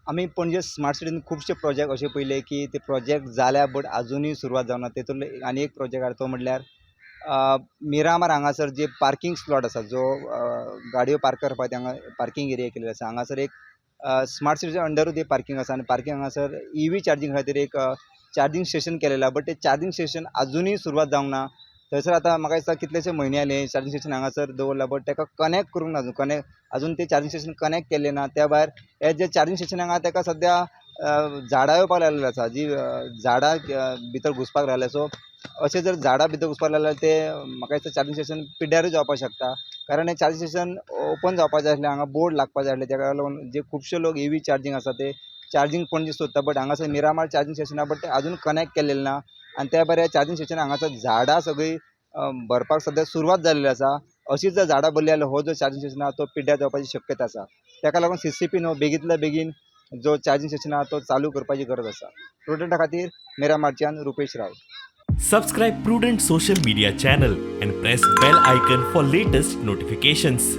आमी पणजे स्मार्ट सिटीन खुबशे प्रोजेक्ट अशे पळयले की ते प्रोजेक्ट जाल्या, बट आजुनूय सुरवात जावना. तेतूंतलो आनी एक प्रोजेक्ट आहा, तो म्हटल्यार मिरामार हांगासर जे पार्कींग स्लॉट आसा, जो गाडयो पार्क करपाक हांगा पार्कींग एरिया केलेली आसा. हांगासर एक स्मार्ट सिटीच्या अंडरूच एक पार्कींग आसा आनी पार्कींग हांगासर इवी चार्जींग खातीर एक चार्जींग स्टेशन केलेलें आहा, बट तें चार्जींग स्टेशन आजुनूय सुरवात जावंक ना. थंयसर आतां म्हाका दिसता कितलेशे म्हयने जाले चार्जींग स्टेशन हांगासर दवरलां, बट ताका कनेक्ट करूंक ना अजून. कनेक्ट अजून तें चार्जींग स्टेशन कनेक्ट केल्लें ना. त्या भायर हे जे चार्जींग स्टेशन हांगा, ताका सद्या झाडां येवपाक लागलेली आसा, जी झाडां भितर घुसपाक लागल्या. सो अशें जर झाडां भितर घुसपाक लागल्यार ते म्हाका दिसता चार्जींग स्टेशन पिड्ड्यारूय जावपाक शकता, कारण हें चार्जींग स्टेशन ओपन जावपाक जाय आसलें, हांगा बोर्ड लागपाक जाय आसले. ताका लागून जे खुबशे लोक इवी चार्जींग आसा ते चार्जींग पणजे सोदता, बट हांगासर मिरामार चार्जींग स्टेशन आहा, बट ते अजून कनेक्ट केल्लेलें ना. आनी त्या भायर चार्जींग स्टेशन हांगासर झाडां सगळीं भरपाक सद्या सुरवात जाल्ली आसा. अशीच जर झाडां भरली जाल्यार हो जो चार्जींग स्टेशन आहा तो पिड्ड्यार जावपाची शक्यता आसा. ताका लागून सीसीपीन हो बेगींतल्या बेगीन जो चार्जींग स्टेशन आहा तो चालू करपाची गरज आसा. प्रुडंटा खातीर मिरामारच्यान Rupesh Raut. Subscribe Prudent social media channel and press bell icon for latest notifications.